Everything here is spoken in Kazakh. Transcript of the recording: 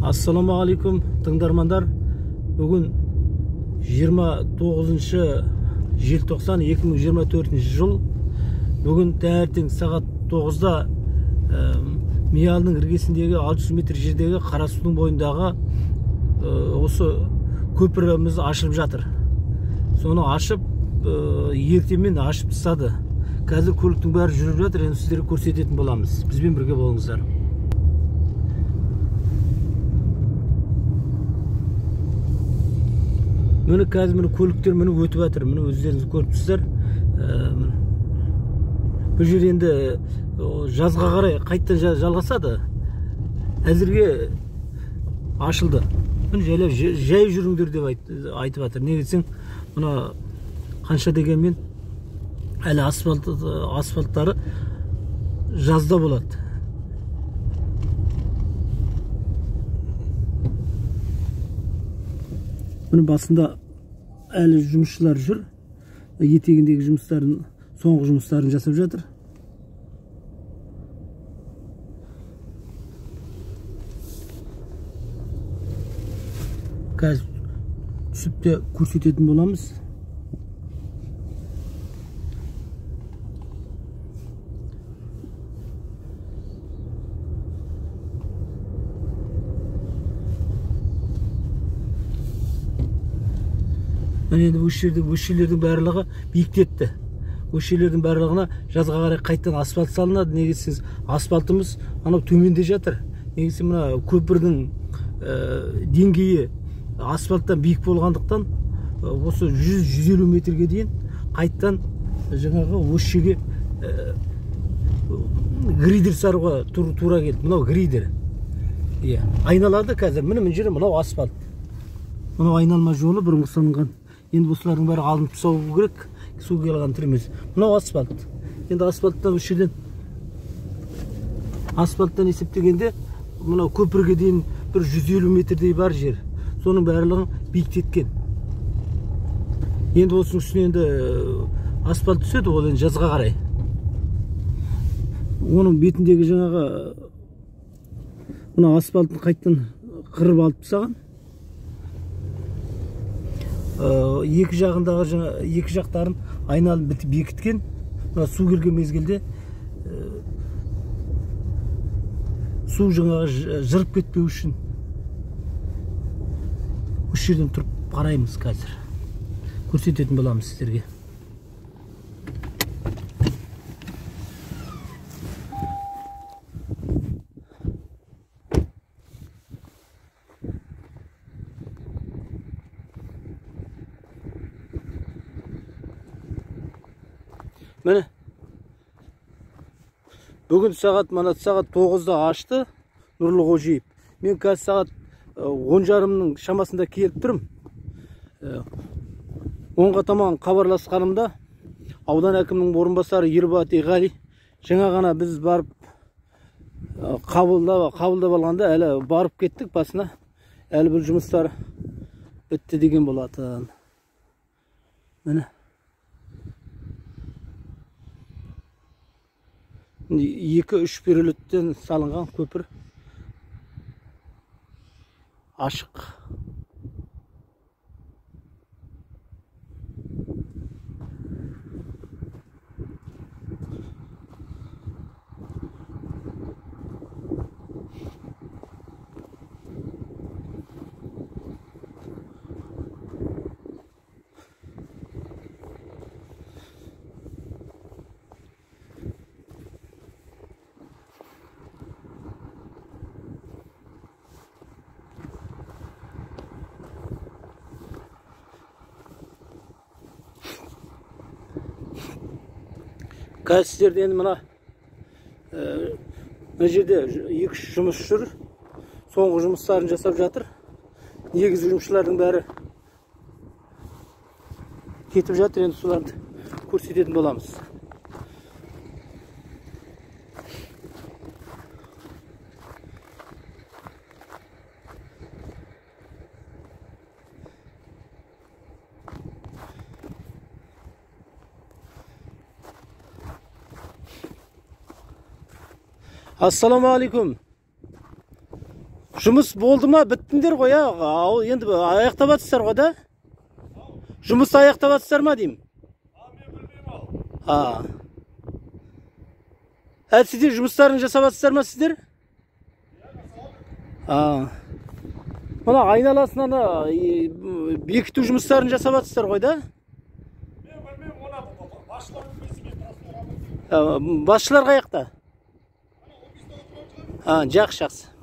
Ассалаумағалейкум тыңдармандар. Бүгін 29 желтоқсан 2024 жыл. Бүгін таңертең сағат 9-да Миялының іргесіндегі 600 метр жердегі Қарасудың бойындағы осы көпіріміз ашылып жатыр. Соны ашып, ертемен ашып тастады. Қазір көліктің бәрі жүріп жатыр, енді сіздерге көрсететін боламыз. Бізбен бірге болыңыздар. Міне қазір міне көліктер міне өтіп жатыр. Міне өздеріңіз көріп тұрсыздар. Бұл жер енді жазға қарай қайтадан жалғасады. Әзірге ашылды. Міне жайлап жай жүріңдер деп айтып жатыр. Неге десең, мына қанша дегенмен әлі асфальттары жазда болады. Міне басында әлі жұмысшылар жүр. Етегіндегі жұмыстарын, соңғы жұмыстарын жасап жатыр. Қазір түсіп те көрсететін боламыз. Енді осы жерде осы жерлердің барлығы биіктетті. Осы жерлердің барлығына жазға қарай қайтадан асфальт салынады. Неге десеңіз, асфальтымыз анау төменде жатыр. Неге десең, мына көпірдің деңгейі асфальттан биік болғандықтан осы 100-150 метрге дейін қайтадан жаңағы осы жерге грейдер салуға тура келді. Мынау грейдер. Иә, айналады қазір. Міне мына жері мынау асфальт. Мынау айналма жолы бұрынғы салынған. Енді осылардың бәрі алынып тастау керек, су келген түрмес. Мынау асфальт. Енді асфальттан осы жерден асфальттан есептегенде мынау көпірге дейін бір 150 метрдей бар жер. Соның барлығын биіктеткен. Енді осының үстіне енді асфальт түседі, ол енді жазға қарай. Оның бетіндегі жаңағы мына асфальтын қайтадан қырып алып тастаған. Екі жағындағы жаңа екі жақтарын айналып бітіп бекіткен. Мына су келген мезгілде су жаңағы жырып кетпеу үшін осы жерден тұрып қараймыз қазір. Көрсететін боламыз сіздерге. Міне бүгін сағат мына сағат 9-да ашты Нұрлы Қожиев. Мен қазір сағат 10:30-ның шамасында келіп тұрмын. 10-ға таман хабарласқанымда аудан әкімінің орынбасары Ербат Иғали жаңа ғана біз барып қабылдап алғанда әлі барып кеттік басына. Әлі бұл жұмыстар бітті деген болатын. Міне 2-3 перелеттен салынған көпір ашық. Қазір сіздерде енді мына жерде 2-3 жұмыс жүр. Соңғы жұмыстарын жасап жатыр. Негізгі жұмысшылардың бәрі кетіп жатыр. Енді соларды көрсететін боламыз. Ассалаумағалейкум. Жұмыс болды ма, біттіңдер ғой, а? Енді аяқтап жатсыздар ғой да? Жұмысты аяқтап жатсыздар ма деймін? А. Әлі сіздер жұмыстарын жасап жатсыздар ма сіздер? А. Мына айналасын ана бекіту жұмыстарын жасап жатсыздар ғой да? Мен білмеймін оны, басшылар білмесе, мен просто работник. Басшылар қаяқта? А, жақсы, жақсы.